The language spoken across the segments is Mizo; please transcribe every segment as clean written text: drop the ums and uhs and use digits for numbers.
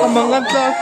A mang an tlak.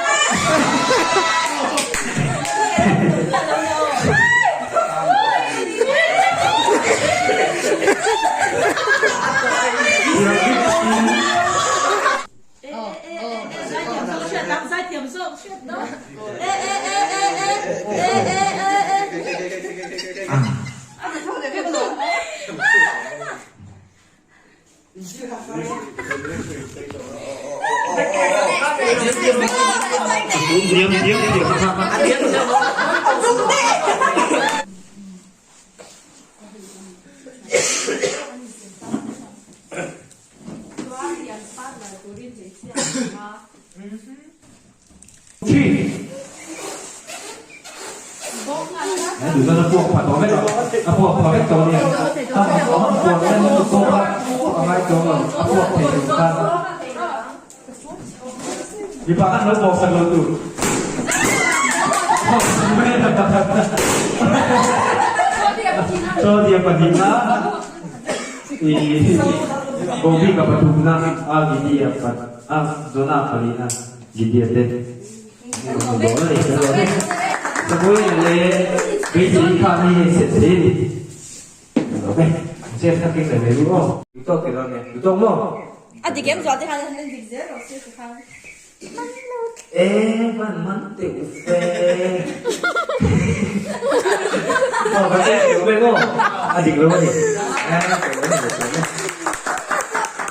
Duhzan a puak pha tawh vek a, a puak pha vek tawh a nia. A han puak hian lutuk pawh kha a ngai tawh lo, a puak thei tur khan. Mipa khan lo puak sak lo tur. Chaw dia pahnihna i Bobika pathumna a Gidia a Jonah palina Gidia te. Samuel leh Beisei kha mi hei set thei a ni. Chet kha keng leh mai ru aw. Duh tawk ti lo nia. Duh tawk maw? A dik em zual te khan han dik zel rawh se ti khan. E van man teuh ve. Aw kan en teuh ve maw? A dik lo a ni.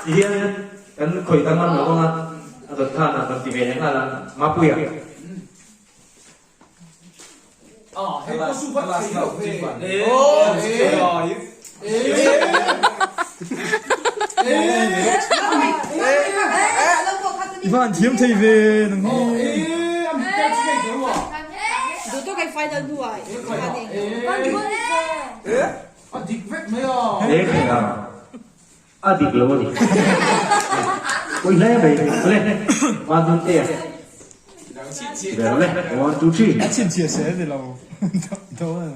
Ti hian kan khawih danglam lo ang a. A dawt khan a rawn ti ve leh nghal a, Mapuia. I van thiam thei ve nang hi. A dik lo a ni. Ui hle mai. Awle, one two te. Awle, one two three. A chhinchhiah se ni lo. Do a.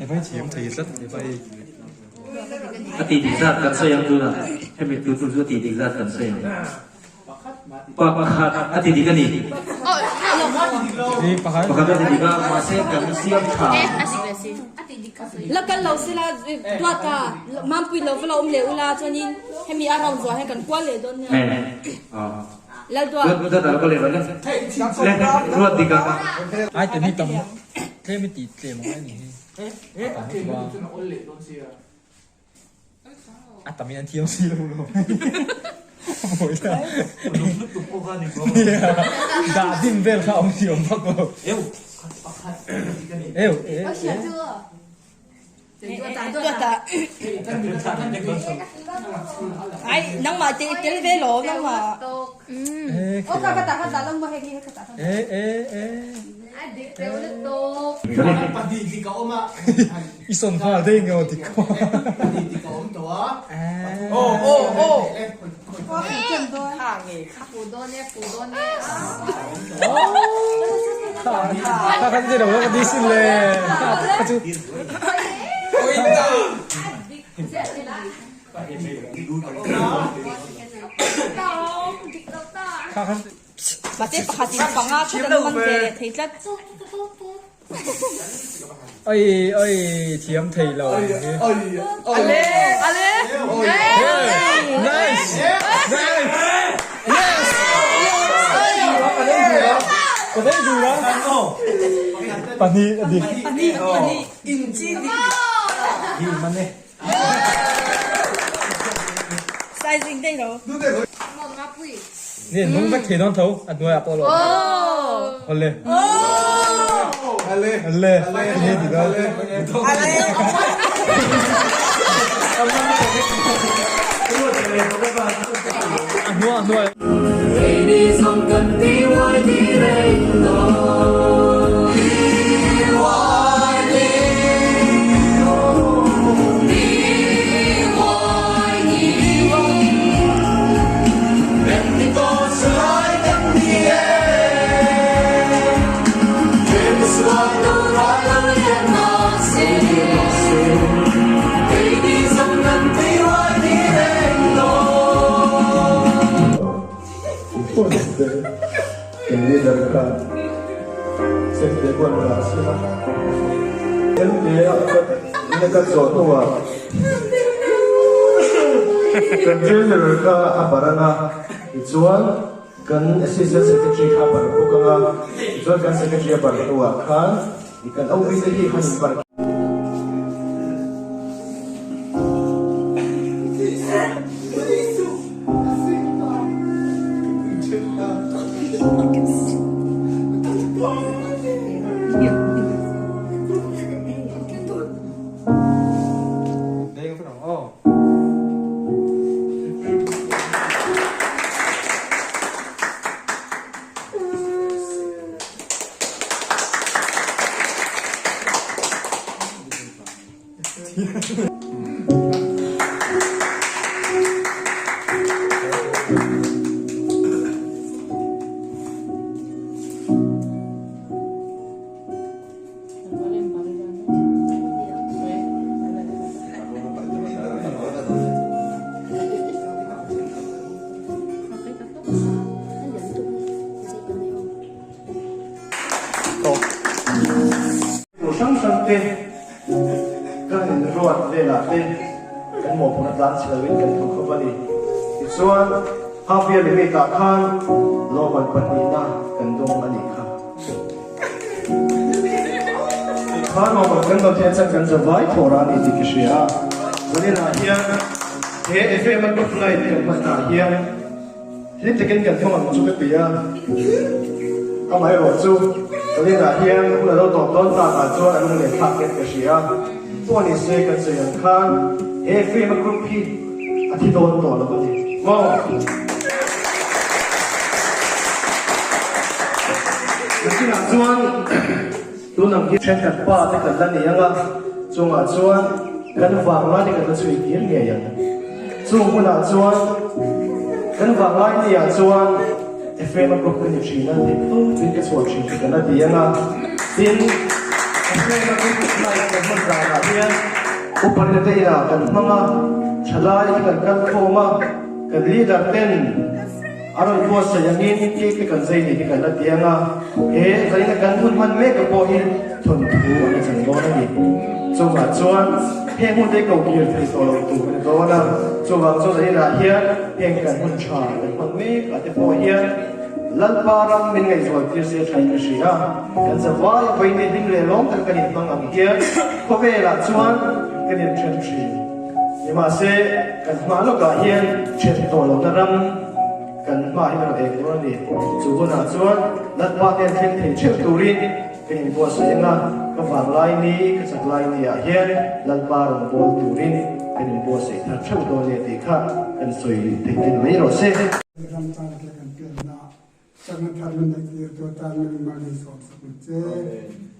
E vai thiam thei tlat e vai. A ti dik zat kan sawi ang tunah. Hemi tu tu chu a ti dik zat kan sawi ang. Pakhat a ti dik a ni. Pakhat a ti dik a, mahse kan siam tha. La kal lo sela duata Mampui lo va la awm leh ula chuanin hemi a round zuah hian kan kual leh dawn nia. Lal duat. Duat a lo kal leh rawn e. Le ruat dik a. Ai te mi tam tlem i tih tlem ang a ni hi. A tam in an thiam si lo lo. Mawi ta. Lung lutuk pawh kha ni ko. Dah dim vel kha awm thiam vak lo. Eu. Eu. E. Ai nangmah te tel ve lo nangmah. E e e. I sawn nghal daih nge aw dik ko. Kha kha ti lo ka ti sin le. Kha chu. Kha kha. Mahse pakhat in panga khat an man ve leh thei tlat. Oi oi thiam thei lo ang hi. Ale ale. Nice nice yes Pahnih duh la. Pahnih a dik. Pahnih pahnih. Hi man e. Sizing daih lo. Ni nung vek thei dawn tho a hnuai ah pawh lo. Awle. Ale. Ale. Ni ti dawn. Ale. A hnuai a hnuai. Kan leader khan Sente khuan a dah si a, Sente a ka ka zawh hnuah kan treasurer kha a barang a, tichuan. Kan Assistant Secretary kha a barh bawk ang a, tichuan kan Secretary a barh hnuah khan i kan OB te hi han in barh. Tur hrang hrang te kan inruat velah te kan mawhphurhna tlan chhe loin kan thawk khawp a ni. Tichuan, half year limit ah khan lawmman pahnihna kan dawng a nih kha. Kha lawmman kan dawn hian chuan kan zavai thawh rah a ni tih ka hria a. Zaninah hian he FM a group night kan hmanah hian Hlim takin kan thawng ang chu ka ti a, amaherawh chu Kalina hian hun a lo tawp dawn takah chuan a lung leh thlak hian ka hria. Pawh ni se kan sawi ang khan he film a group hi a thi dawn tawh lo a ni maw? Nakinah chuan tun ang hi thenkhat pa te kan la ni ang a, chungah chuan kan vang lai te kan la chhui kir ngei ang. Chung hunah chuan kan vanglai ni ah chuan Ephraim-a group ka ni thin a, theih tawp in ka chhuah thin chu kan la ti ang a. Tin, Ephraim-a group night kan hman danah hian Upa Rina te inah kan hmang a, thalai te kan kal khawm a, kan leader ten a rawn buatsaih angin cake te kan zai ni te kan la ti ang a. He zaina kan hun hman mek a pawh hi thawnthu an la chan dawn a ni. Chuvang chuan heng hun te ko kir thei tawh lo tur a ni dawn a, chuvang chuan zainah hian heng kan hun tha kan hman mek ah te pawh hian Lalpa ram min ngaihzual tir se thain ka hria. Kan zavai a vawiin hlim leh lawm tak kan inhmang ang hian khawvelah chuan kan inthen thin. Nimahse kan hma lawkah hian then tawh lohna ram, Kan hma hi a rawn eng dawn a ni. Chu hunah chuan Lalpa te an thleng thei theuh turin ka inbuatsaih ang a, ka vanglai ni, ka chak lai ni ah hian Lalpa rawn bawl turin kan inbuatsaih thar theuh dawn nia tih kha kan sawi theih tel mai rawh se. Ram tan te kan pianna chakna thar min neih tir tu atan min mal in sawm sak ang che.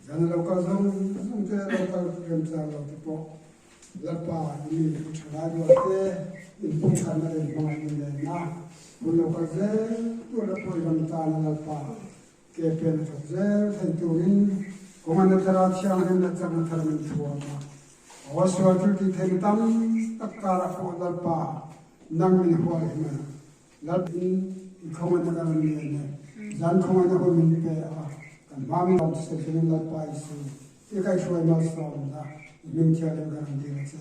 Zan a lo kal zawng zawng te lo kal remchang lo te pawh Lalpa i mi i tha lai rual te inpumkhatna leh hmangaihna nena hun lo kal zel tur leh pawi ram tana Lalpa ke pen a thawk zel thei turin kawngana thlarau thianghlim leh chakna thar min thuam a. Aw sual thil tih theihna tam tak karah pawh Lalpa nang min hual hi mai. Lalpin i khawngaihna ka rawn ngen e, zan khawngaihna hun min pe a, kan hma min rawn thusel turin Lalpa Isu i kaihhruai malsawmna i hming thianghlim ka rawn dil a che.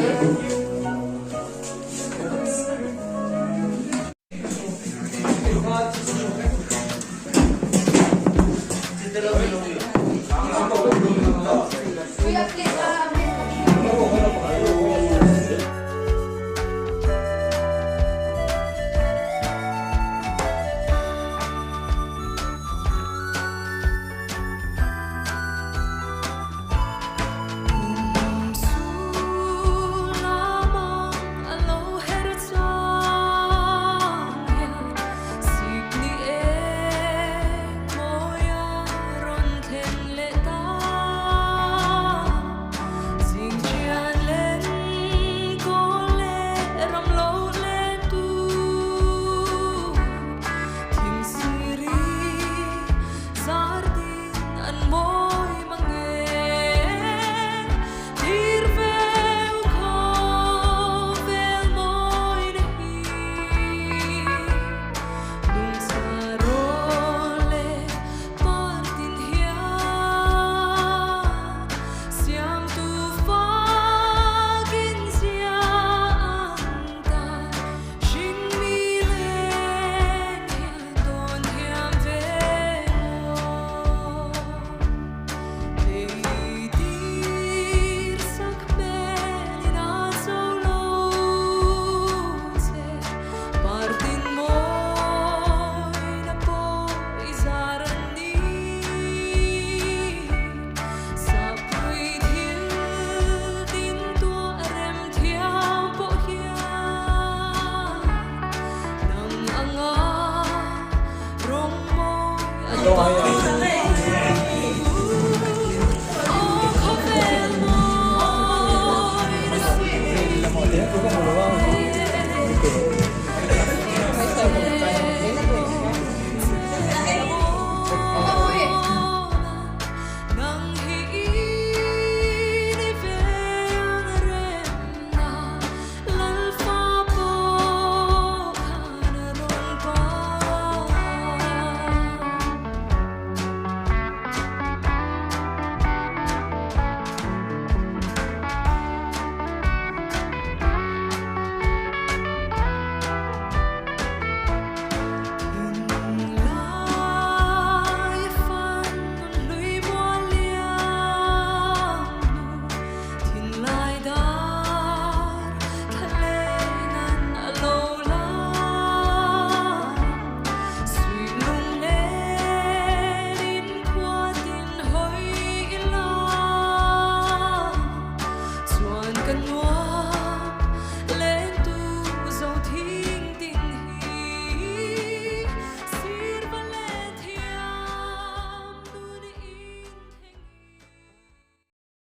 Amen.